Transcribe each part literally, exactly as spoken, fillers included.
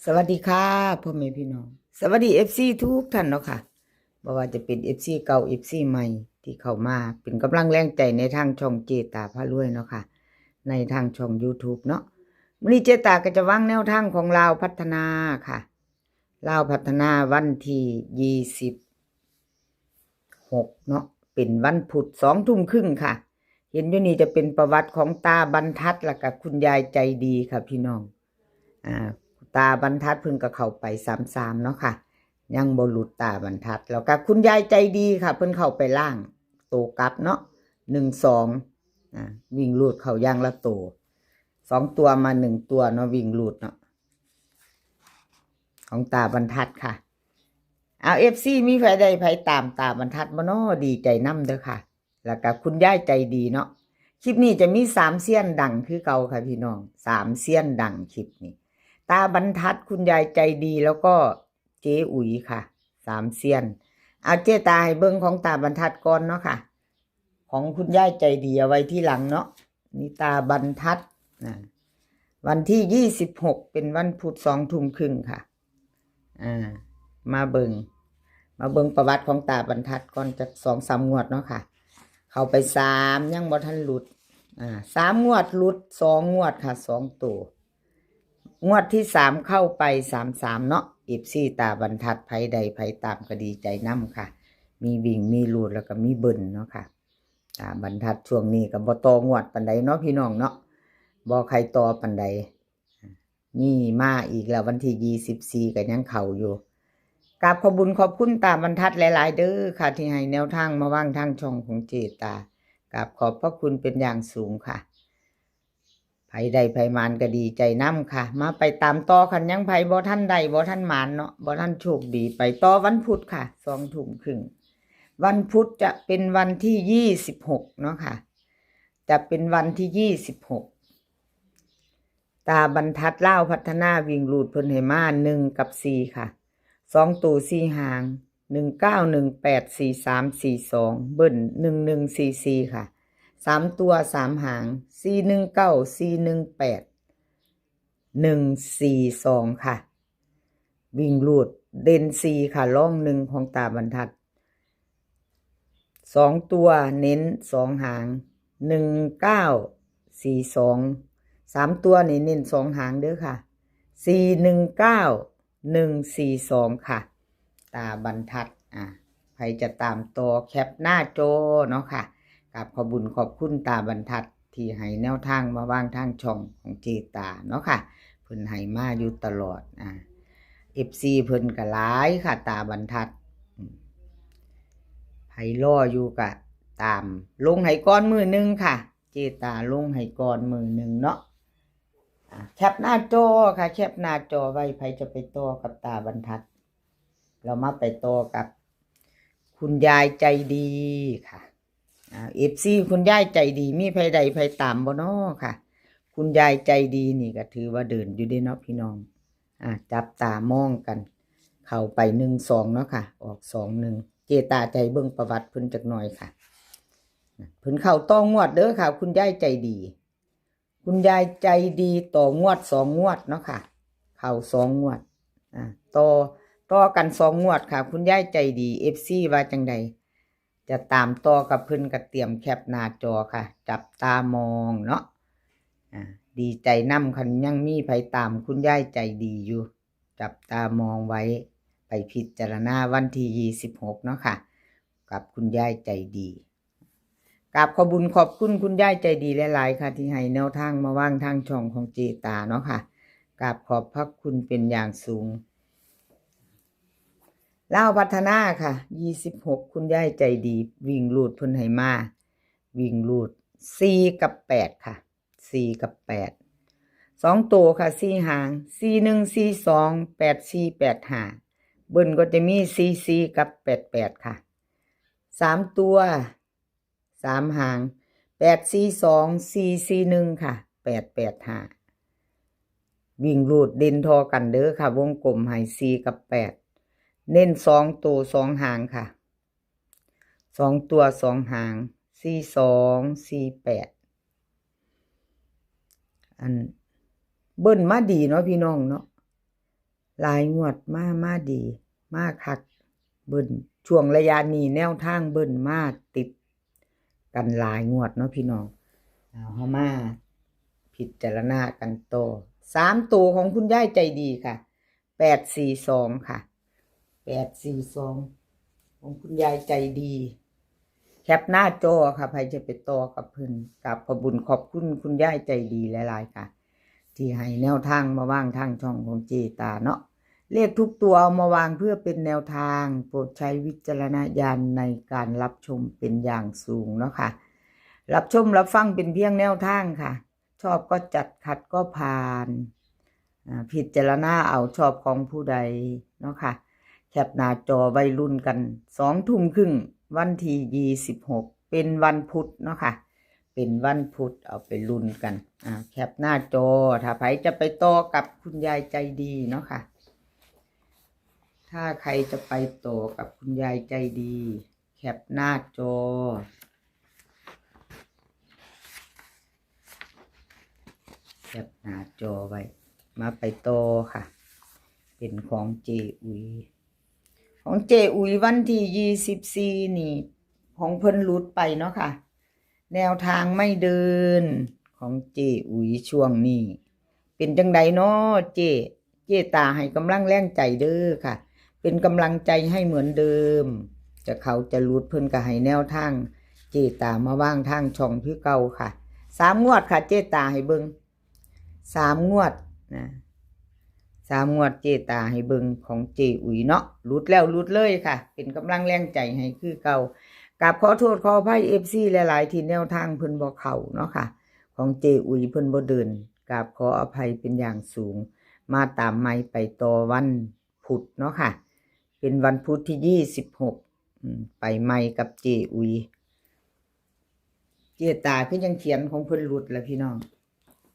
สวัสดีค่ะพ่อแม่พี่น้อง สวัสดีเอฟซีทุกท่านเนาะค่ะ บ่ว่าจะเป็นเอฟซีเก่า เอฟซีใหม่ ที่เข้ามาเป็นกำลังแรงใจในทางช่องเจตาพารวยเนาะค่ะ ในทางช่อง YouTube เนาะ มื้อนี้เจตาก็จะวางแนวทางของลาวพัฒนาค่ะ ลาวพัฒนาวันที่ยี่สิบหกเนาะ เป็นวันพุธสองทุ่มครึ่งค่ะ เห็นอยู่นี่จะเป็นประวัติของตาบรรทัด แล้วก็คุณยายใจดีค่ะพี่น้อง อ่า ตาบรรทัดเพิ่นก็เข้าไปสามสามเนาะค่ะ ยังบ่หลุดตาบรรทัด แล้วก็คุณยายใจดีค่ะ เพิ่นเข้าไปล่าง โตกลับเนาะ หนึ่งสอง อ่า วิ่งรูดเข้าอย่างละโต สองตัวมาหนึ่งตัวเนาะ วิ่งรูดเนาะ ของตาบรรทัดค่ะ เอาเอฟซีมีไผได้ไผตามตาบรรทัดบ่น้อ ดีใจนำเด้อค่ะ แล้วก็คุณยายใจดีเนาะ คลิปนี้จะมีสามเซียนดังคือเก่าค่ะพี่น้อง สามเซียนดังคลิปนี้ ตาบรรทัด คุณยายใจดี แล้วก็เจ๊อุ๋ยค่ะ สามเซียน เอาเจตาให้เบิ่งของตาบรรทัดก่อนเนาะค่ะ ของคุณยายใจดีเอาไว้ที่หลังเนาะ นี่ตาบรรทัดนะ วันที่ยี่สิบหก เป็นวันพุธสองทุ่มครึ่งค่ะ อ่า มาเบิ่ง มาเบิ่งประวัติของตาบรรทัดก่อนจักสองสามงวดเนาะค่ะ เข้าไปสาม ยังบ่ทันหลุด อ่า สามงวดหลุดสองงวดค่ะ สองตัว งวดที่สามเข้าไปสามสามเนาะ เอฟซีตาบรรทัด ไผได้ไผตามก็ดีใจนำค่ะ มีวิ่งมีรูดแล้วก็มีเบิ้ลเนาะค่ะ ตาบรรทัดช่วงนี้ก็บ่ต่องวดปานใดเนาะพี่น้องเนาะ บ่ใครต่อปานใด นี่มาอีกแล้ว วันที่ยี่สิบสี่ก็ยังเข้าอยู่ กราบขอบบุญขอบคุณตาบรรทัดหลายๆเด้อค่ะ ที่ให้แนวทางมาวางทางช่องของเจตา กราบขอบพระคุณเป็นอย่างสูงค่ะ ไผได้ไผหมานก็ดีใจนำค่ะ มาไปตามต่อ คันยังไผบ่ทันได้บ่ทันหมานเนาะ บ่ทันโชคดี ไปต่อวันพุธค่ะ สองทุ่มครึ่ง วันพุธจะเป็นวันที่ยี่สิบหกเนาะค่ะ จะเป็นวันที่ยี่สิบหก ตาบรรทัดลาวพัฒนาวิ่งรูดเพิ่นให้มาหนึ่งกับสี่ค่ะ สองตัวสี่หาง หนึ่งเก้า หนึ่งแปด สี่สาม สี่สอง เบิ้ล หนึ่งหนึ่ง สี่สี่ ค่ะ สามตัวสามหาง สี่หนึ่งเก้า สี่หนึ่งแปด หนึ่งสี่สอง ค่ะ วิ่งรูดเด่นสี่ค่ะ รองหนึ่งของตาบรรทัด สองตัวเน้นสองหาง หนึ่งเก้า สี่สอง สามตัวนี่เน้นสองหางเด้อค่ะ สี่หนึ่งเก้า หนึ่งสี่สอง ค่ะ ตาบรรทัด อ่ะ ไผจะตามต่อแคปหน้าจอเนาะค่ะ กราบขอบบุญขอบคุณตาบรรทัดที่ให้แนวทางมาวางทางช่องของเจตาเนาะค่ะ เพิ่นให้มาอยู่ตลอด อ่ะ เอฟซีเพิ่นก็หลายค่ะ ตาบรรทัด อืม ไผรออยู่ก็ตาม ลงให้ก่อนมื้อหนึ่งค่ะ เจตาลงให้ก่อนมื้อหนึ่งเนาะ อ่ะ แคปหน้าจอค่ะ แคปหน้าจอไว้ ไผจะไปต่อกับตาบรรทัด เรามาไปต่อกับคุณยายใจดีค่ะ อ่า เอฟซี คุณยายใจดี มีไผได้ไผตามบ่น้อค่ะ คุณยายใจดีนี่ก็ถือว่าเดินอยู่เด้เนาะพี่น้อง อ่า จับตามองกัน เข้าไปหนึ่งสองเนาะค่ะ ออกสองหนึ่ง เจตาจะให้เบิ่งประวัติเพิ่นจักหน่อยค่ะ เพิ่นเข้าต่องวดเด้อค่ะ คุณยายใจดี คุณยายใจดีต่องวดสองงวดเนาะค่ะ เข้าสองงวด อ่า ต่อ ต่อกันสองงวดค่ะ คุณยายใจดี เอฟซี ว่าจังใด จะตามต่อกับเพิ่นก็เตรียมแคปหน้าจอค่ะ จับตามองเนาะ อ่า ดีใจนำ คันยังมีไผตามคุณยายใจดีอยู่ จับตามองไว้ ไปพิจารณาวันที่ยี่สิบหกเนาะค่ะ กับคุณยายใจดี กราบขอบบุญขอบคุณคุณยายใจดีหลายๆค่ะ ที่ให้แนวทางมาวางทางช่องของเจตาเนาะค่ะ กราบขอบพระคุณเป็นอย่างสูง ลาวพัฒนาค่ะ ยี่สิบหก คุณยายใจดี วิ่งรูดเพิ่นให้มา วิ่งรูด สี่กับแปดค่ะ สี่กับแปด สองตัวค่ะ สี่หาง สี่หนึ่ง สี่สอง แปดสี่ แปดห้า เบิ้ลก็จะมี สี่สี่ กับ แปดแปด ค่ะ สามตัว สามหาง แปดสี่สอง สี่สี่หนึ่ง ค่ะ แปดแปดห้า วิ่งรูดเด่นทอกันเด้อค่ะ วงกลมให้ สี่กับแปด เน้นสองตัวสองหางค่ะ สองตัวสองหาง สี่สอง สี่แปด อัน เบิ้ลมาดีเนาะพี่น้องเนาะ หลายงวดมา มาดี มาคัก เบิ้ล ช่วงระยะนี้แนวทางเบิ้ลมาติดกันหลายงวดเนาะพี่น้อง เอาเฮามาพิจารณากันต่อ สามตัวของคุณยายใจดีค่ะ แปดสี่สอง ค่ะ แปดสี่สอง ของคุณยายใจดี แคปหน้าจอค่ะ ใครจะไปต่อกับเพิ่น กราบขอบบุญขอบคุณคุณยายใจดีหลายๆค่ะ ที่ให้แนวทางมาวางทางช่องของเจตาเนาะ เลขทุกตัวเอามาวางเพื่อเป็นแนวทาง โปรดใช้วิจารณญาณในการรับชมเป็นอย่างสูงเนาะค่ะ รับชมรับฟังเป็นเพียงแนวทางค่ะ ชอบก็จัด ขัดก็ผ่าน อ่า พิจารณาเอา ชอบของผู้ใดเนาะค่ะ แคปหน้าจอไว้ลุ้นกัน สองทุ่มครึ่ง วันที่ยี่สิบหก เป็นวันพุธเนาะค่ะ เป็นวันพุธ เอาไปลุ้นกัน อ่า แคปหน้าจอ ถ้าใครจะไปต่อกับคุณยายใจดีเนาะค่ะ ถ้าใครจะไปต่อกับคุณยายใจดี แคปหน้าจอ แคปหน้าจอไว้ มาไปต่อค่ะ เป็นของเจอุ๋ย ของเจอุ๋ยวันที่ยี่สิบสี่นี่ ของเพิ่นหลุดไปเนาะค่ะ แนวทางไม่เดิน ของเจอุ๋ยช่วงนี้ เป็นจังใดเนาะเจ เจตาให้กำลังแรงใจเด้อค่ะ เป็นกำลังใจให้เหมือนเดิม จะเข้าจะหลุดเพิ่นก็ให้แนวทาง เจตามาวางทางช่องคือเก่าค่ะ สามงวดค่ะ เจตาให้เบิ่ง สามงวดนะ สามงวดเจตาให้เบิ่งของเจอุ๋ยเนาะ หลุดแล้วหลุดเลยค่ะ เป็นกำลังแรงใจให้คือเก่า กราบขอโทษขออภัย เอฟซี หลายๆที่แนวทางเพิ่นบ่เข้าเนาะค่ะ ของเจอุ๋ยเพิ่นบ่เดิน กราบขออภัยเป็นอย่างสูง มาตามใหม่ไปต่อวันพุธเนาะค่ะ เป็นวันพุธที่ยี่สิบหก อืม ไปใหม่กับเจอุ๋ย เจตาคือยังเขียนของเพิ่นหลุดแล้วพี่น้อง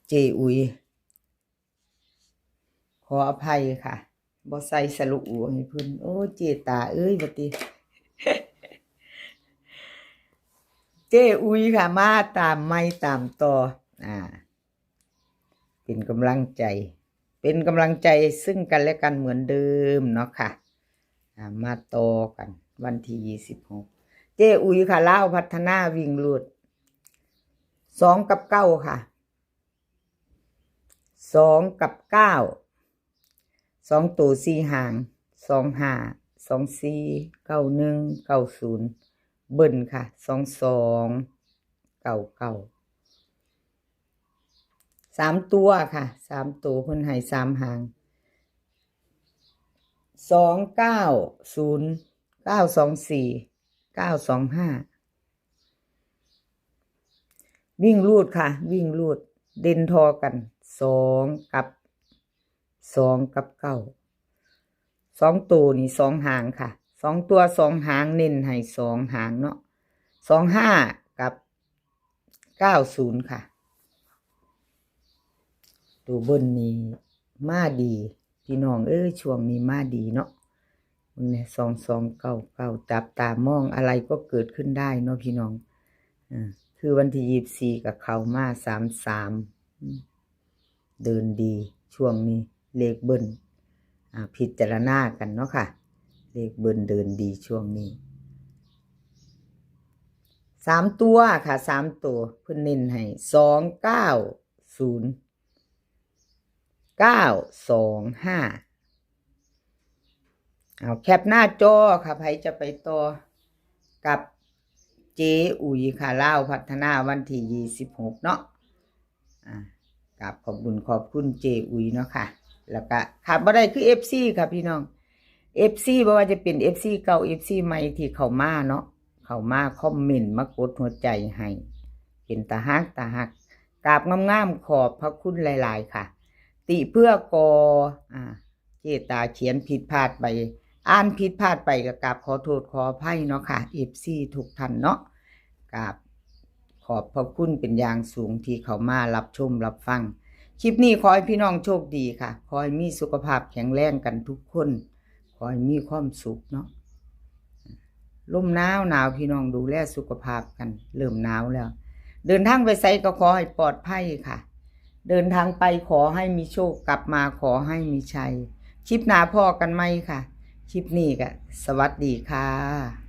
เจอุ๋ย ขออภัยค่ะ บ่ใส่สระอุให้เพิ่น โอ้ เจตาเอ้ย บัดนี้ เจอุ๋ยค่ะ มาตามใหม่ตามต่อ อ่า เป็นกำลังใจ เป็นกำลังใจซึ่งกันและกันเหมือนเดิมเนาะค่ะ อ่า มาต่อกัน วันที่ยี่สิบหก เจอุ๋ยค่ะ ลาวพัฒนาวิ่งรูด สองกับเก้าค่ะ สองกับเก้า สองตัวสี่หาง สองห้า สองสี่ เก้าหนึ่ง เก้าศูนย์ เบิ้ลค่ะ สองสอง เก้าเก้า สามตัวค่ะ สามตัวเพิ่นให้สามหาง สองเก้าศูนย์ เก้าสองสี่ เก้าสองห้า วิ่งรูดค่ะ วิ่งรูด เด่นทอกัน สองกับ สองกับเก้า สองตัวนี่สองหางค่ะ สองตัวสองหาง เน้นให้สองหางเนาะ สองห้า กับ เก้าศูนย์ ค่ะ ตัวเบิ้ลนี่มาดี พี่น้องเอ้ย ช่วงนี้มาดีเนาะ เบิ่งแหน่ สองสองเก้าเก้า จับตามอง อะไรก็เกิดขึ้นได้เนาะพี่น้อง อ่า คือวันที่ยี่สิบสี่ก็เข้ามา สามสาม อืม เดินดีช่วงนี้ เลขเบิ้ล อ่า พิจารณากันเนาะค่ะ เลขเบิ้ลเดินดีช่วงนี้ สามตัวค่ะ สามตัว เพิ่นเน้นให้ สองเก้าศูนย์ เก้าสองห้า เอาแคปหน้าจอค่ะ ใครจะไปต่อกับเจอุ๋ยค่ะ ลาวพัฒนาวันที่ยี่สิบหกเนาะ อ่า กราบขอบบุญขอบคุณเจอุ๋ยเนาะค่ะ แล้วก็ขาดบ่ได้คือ เอฟซี ค่ะพี่น้อง เอฟซี บ่ว่าจะเป็น เอฟซี เก่า เอฟซี ใหม่ที่เข้ามาเนาะ เข้ามาคอมเมนต์ มากดหัวใจให้ เป็นตาฮักตาฮัก กราบงามๆ ขอบพระคุณหลายๆ ค่ะ ติเพื่อก่อ อ่า เจตาเขียนผิดพลาดไป อ่านผิดพลาดไปก็กราบขอโทษขออภัยเนาะค่ะ เอฟซี ทุกท่านเนาะ กราบขอบพระคุณเป็นอย่างสูงที่เข้ามารับชมรับฟัง คลิปนี้ขอให้พี่น้องโชคดีค่ะ ขอให้มีสุขภาพแข็งแรงกันทุกคน ขอให้มีความสุขเนาะ ลมหนาวหนาว พี่น้องดูแลสุขภาพกัน เริ่มหนาวแล้ว เดินทางไปไสก็ขอให้ปลอดภัยค่ะ เดินทางไปขอให้มีโชค กลับมาขอให้มีชัย คลิปหน้าพ้อกันใหม่ค่ะ คลิปนี้ก็สวัสดีค่ะ